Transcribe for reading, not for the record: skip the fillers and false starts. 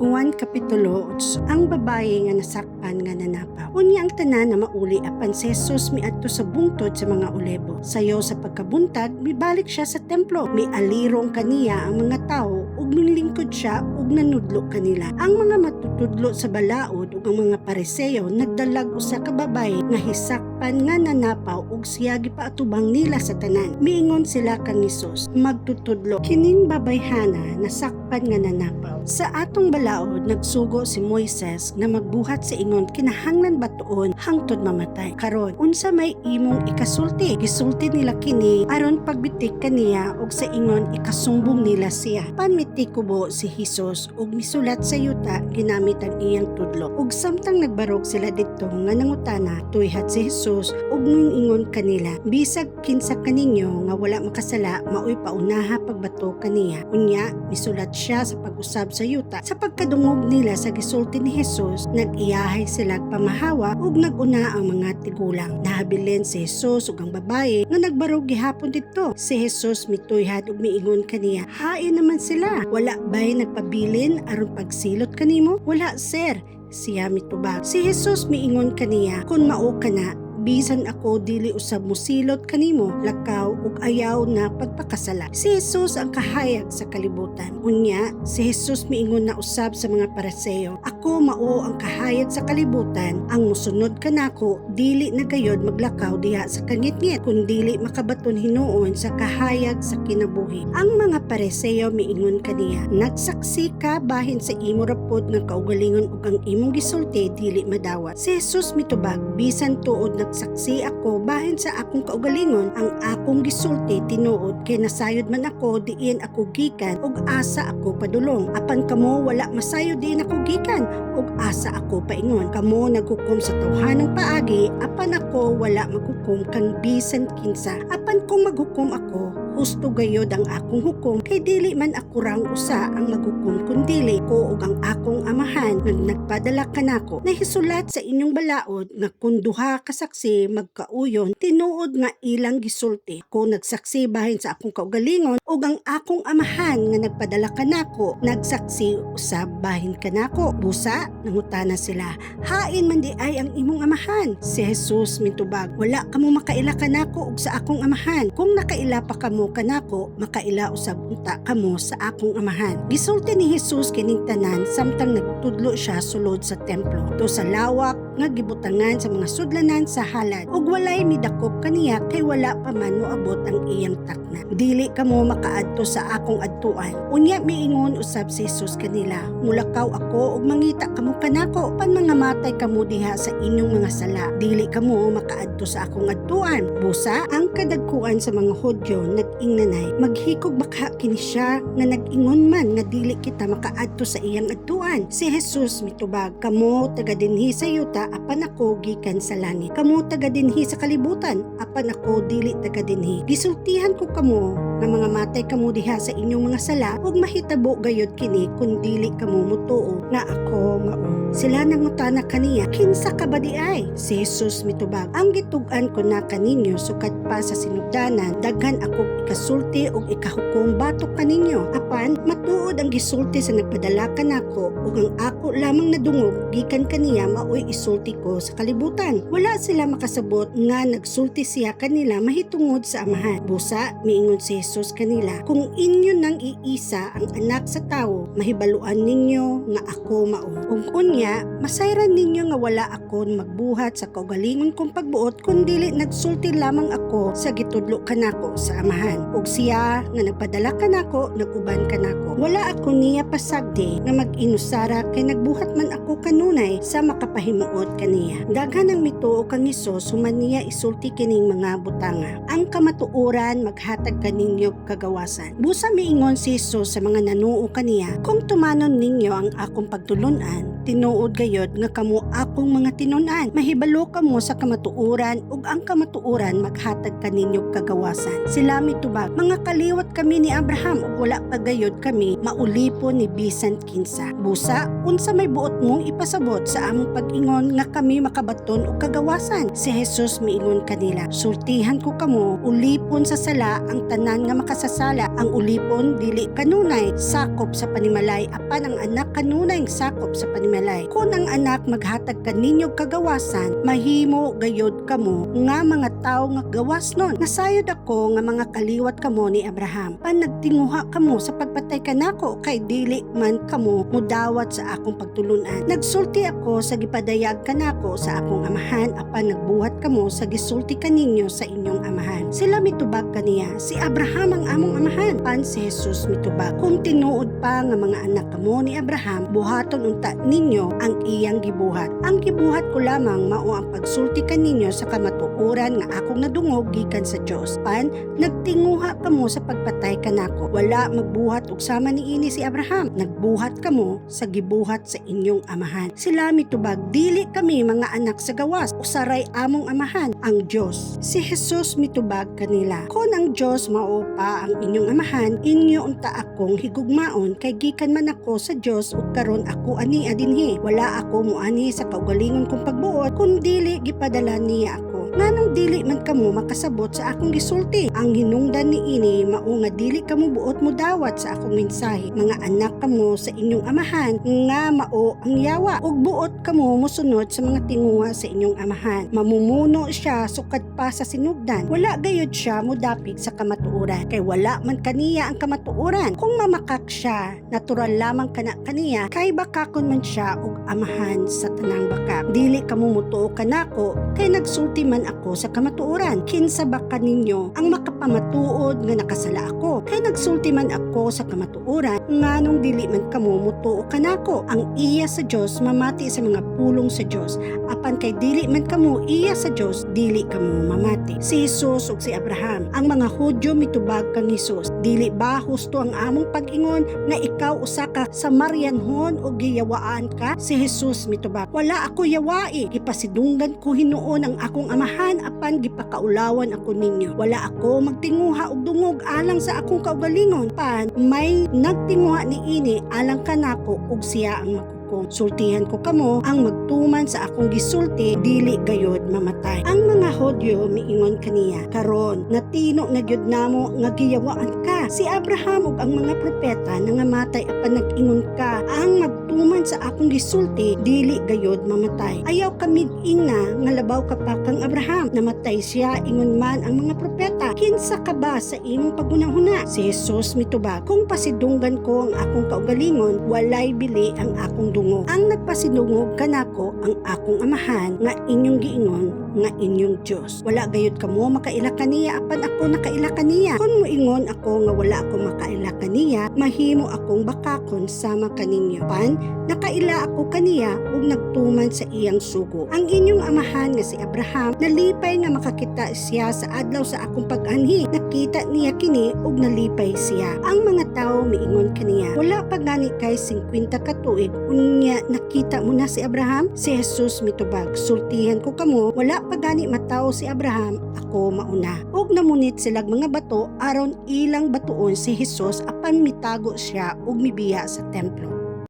Juan Kapitulo 8. Ang babaye nga nasakpan nga nanapaw. Unya ang tanan na mauli, apan si Jesus miadto sa Bungtod sa mga Olibo. Sayo sa pagkabuntag, mibalik siya sa templo. Mialirong kaniya ang mga tawo ug milingkod siya ug nanudlo kanila. Ang mga matutudlo sa balaod ug ang mga Pariseo nagdalag usa ka babaye nga hisakpan nga nanapaw ug siya gipaatubang nila sa tanan. Miingon sila kang Hesus, "Magtutudlo, kining babayhana nasakpan nga nanapaw. Sa atong balaod nagsugo si Moises nga magbuhat sa ingon kinahanglan batuon hangtod mamatay. Karon, unsa may imong ikasulti?" Gisulti nila kini aron pagbitik kaniya ug sa ingon ikasumbong nila siya. Panmitikubo si Hesus ug misulat sa yuta ginamit ang iyang tudlo. Ug samtang nagbarog sila didto nga nangutana, tuyhat si Hesus ug miingon kanila, "Bisag kinsa kaninyo nga wala makasala, maoy paunaha pagbato kaniya." Unya misulat siya sa pag-usab sa yuta. Sa pagkadungog nila sa gisulti ni Jesus, nag-iyahay sila pamahawa ug nag-una ang mga tigulang. Nahabilin si Jesus ug ang babaye nga nagbarog gihapon didto. Si Jesus mituyhad ug miingon kaniya, "Hain naman sila? Wala ba'y nagpabilin aron pagsilot kanimo?" "Wala, sir," siya mitubag. Si Jesus miingon kaniya, "Kung mao kana, bisan ako dili usab mosilot kanimo. Lakaw ug ayaw na pagpakasala." Si Jesus ang kahayag sa kalibutan. Unya, si Jesus miingon na usab sa mga Pariseo, "Ako mao ang kahayag sa kalibutan. Ang musunod kanako dili na gayod maglakaw diha sa kangitngit, kundili makabaton hinuon sa kahayag sa kinabuhi." Ang mga Pariseo miingon kaniya, "Nagsaksi ka bahin sa imo ra pod nga kaugalingon ug ang imong gisulti dili madawat." Si Jesus mitubag, "Bisan tuod nagsaksi ako bahin sa akong kaugalingon, ang akong gisulti tinuod kay nasayod man ako diin ako gikan ug asa ako padulong. Apan kamo wala masayod diin ako gikan ug asa ako paingon. Kamo naghukom sa tawhanang paagi, apan ako wala maghukom kang bisan kinsa. Apan kung maghukom ako, husto gayod ang akong hukom kay dili man ako rang usa ang maghukom, kundili ko ug ang akong Amahan nga nagpadala kanako. Nahisulat sa inyong balaod nga kung duha ka saksi magkauyon, tinuod nga ilang gisulti. Ako nagsaksi bahin sa akong kaugalingon ug ang akong Amahan nga nagpadala kanako nagsaksi usab bahin kanako." Busa nangutana sila, "Hain man diay ang imong Amahan?" Si Jesus mitubag, "Wala kamo makaila kanako ug sa akong Amahan. Kung nakaila pa kamo kanako, makaila usab unta kamo sa akong Amahan." Gisulti ni Jesus kining tanan samtang nagtudlo siya sulod sa templo, to sa lawak nga gibutangan sa mga sudlanan sa halad. Ug walay midakop kaniya kay wala pa man moabot ang iyang takna. "Dili kamo makaadto sa akong adtuan." Unya miingon usab si Jesus kanila, "Mulakaw ako ug mangita kamo kanako, apan mangamatay kamo diha sa inyong mga sala. Dili kamo makaadto sa akong adtuan." Busa ang kadagkuan sa mga Hudyo nag-ingnanay, "Maghikog ba kaha kini siya nga nag-ingon man nga dili kita makaadto sa iyang adtuan?" Si Jesus mitubag, "Kamo taga dinhi sa yuta, apan ako gikan sa langit. Kamo taga dinhi sa kalibutan, apan ako dili taga dinhi. Gisultihan ko kamo nga mangamatay kamo diha sa inyong mga sala, ug mahitabo gayod kini kung dili kamo mutuo nga ako mao." Sila nangutana kaniya, "Kinsa ka ba diay?" Si Jesus mitubag, "Ang gitug-an ko na kaninyo sukad pa sa sinugdanan. Daghan ako ikasulti ug ikahukom batok kaninyo. Apan matuod ang gisulti sa nagpadala kanako, ug ang ako lamang nadungog gikan kaniya maoy isulti ko sa kalibutan." Wala sila makasabot nga nagsulti siya kanila mahitungod sa Amahan. Busa miingon si Jesus kanila, "Kung inyo nang iisa ang Anak sa Tawo, mahibaluan ninyo nga ako mao. Ug unya masayran ninyo nga wala ako magbuhat sa kaugalingon kong pagbuot, kundili nagsulti lamang ako sa gitudlo kanako sa Amahan. Ug siya nga nagpadala kanako nag-uban kanako. Wala ako niya pasagdi nga mag-inusara kay nagbuhat man ako kanunay sa makapahimuot kaniya." Daghan ang mituo kang Hesus human niya isulti kining mga butanga. Ang kamatuoran maghatag kaninyo kagawasan. Busa miingon si Jesus sa mga nanuo kaniya, "Kung tumanon ninyo ang akong pagtulunan, Tinuod gayod nga kamo akong mga tinun-an. Mahibalo kamo sa kamatuoran ug ang kamatuoran maghatag kaninyo kagawasan. Sila mitubag, "Mga kaliwat kami ni Abraham ug wala pa gayod kami maulipon ni bisan kinsa. Busa, unsa may buot mong ipasabot sa among pag-ingon nga kami makabaton og kagawasan?" Si Jesus miingon kanila, "Sultihan ko kamo, ulipon sa sala ang tanan nga makasasala. Ang ulipon dili kanunay sakop sa panimalay, apan ang anak kanunay sakop sa panimalay. Kung ang anak maghatag kaninyo kagawasan, mahimo gayod kamo nga mga tawo nga gawasnon. Nasayod ako nga mga kaliwat kamo ni Abraham. Pan nagtinguha kamo sa pagpatay kanako kay dili man kamo mudawat sa akong pagtulunan. Nagsulti ako sa gipadayag kanako sa akong amahan, apan nagbuhat kamo sa gisulti kaninyo sa inyong amahan." Sila mitubag kaniya, "Si Abraham ang among amahan." Pan si Jesus mitubag, "Kung tinuod pa nga mga anak kamo ni Abraham, buhaton unta ninyo ang iyang gibuhat. Ang gibuhat ko lamang mao ang pagsulti kaninyo sa kamatuoran nga akong nadungog gikan sa Dios. Pan nagtinguha kamo sa pagpatay kanako. Wala magbuhat og sama niini si Abraham. Nagbuhat kamo sa gibuhat sa inyong amahan." Sila mitubag, "Dili kami mga anak sa gawas, usaray among amahan, ang Dios." Si Jesus mitubag kanila, "Kung ang Dios mao pa ang inyong amahan, inyo unta akong higugmaon kay gikan man ako sa Dios ug karon ako ania dinhi. Wala ako moanhi sa kaugalingon kong pagbuot, kundili gipadala niya ako. Nganong dili man kamo makasabot sa akong gisulti? Ang hinungdan niini mao nga dili kamo buot modawat sa akong mensahe. Mga anak kamo sa inyong amahan nga mao ang yawa ug buot kamo mosunod sa mga tinguha sa inyong amahan. Mamumuno siya sukad pa sa sinugdan. Wala gayud siya modapig sa kamatuoran kay wala man kaniya ang kamatuoran. Kung mamakak siya, natural lamang kana kaniya kay bakakon man siya ug amahan sa tanang bakak. Dili kamo motuo kanako kay nagsulti man ako sa kamatuoran. Kinsa ba kaninyo ang makapamatuod nga nakasala ako? Kay nagsulti man ako sa kamatuoran, nganong dili man kamo motuo kanako? Ang iya sa Dios mamati sa mga pulong sa Dios, apan kay dili man kamo iya sa Dios, dili kamo mamati." Si Jesus ug si Abraham. Ang mga Hudyo mitubag kang Hesus, "Dili ba husto ang among pag-ingon nga ikaw usa ka Samarianhon ug giyawaan ka?" Si Jesus mitubag, "Wala ako yawai. Gipasidunggan ko hinuon ang akong amahan, apan gipakaulawan ako ninyo. Wala ako magtinguha og dungog alang sa akong kaugalingon, pan may nagtinguha niini alang kanako ug siya ang makukom. Sultihan ko kamo, ang magtuman sa akong gisulti dili gayod mamatay." Ang mga Hudyo miingon kaniya, "Karon natino na gyud namo nga giyawaan ka. Si Abraham ug ang mga propeta nangamatay, apan nag-ingon ka, 'Ang magtuman sa akong gisulti dili gayod mamatay.' Ayaw ka mig-ingna nga labaw ka pa kang Abraham. Namatay siya, ingon man ang mga propeta. Kinsa ka ba sa imong paghunahuna?" Si Jesus mitubag, "Kung pasidunggan ko ang akong kaugalingon, walay bili ang akong dungog. Ang nagpasidungog kanako ang akong amahan nga inyong giingon nga inyong Dios. Wala gayud kamo makaila kaniya, apan ako nakaila kaniya. Kung moingon ako nga wala ako makaila kaniya, mahimo akong bakakon sama kaninyo. Pan nakaila ako kaniya ug nagtuman sa iyang sugo. Ang inyong amahan nga si Abraham nalipay nga makakita siya sa adlaw sa akong pag-anhi. Nakita niya kini ug nalipay siya." Ang mga tawo miingon kaniya, "Wala pa gani kay 50 ka tuig, unya nakita mo na si Abraham?" Si Jesus mitubag, "Sultihan ko kamo, wala pa gani matawo si Abraham, ako mauna." Ug namunit silag mga bato aron ilang batuon si Jesus, apan mitago siya ug mibiya sa templo.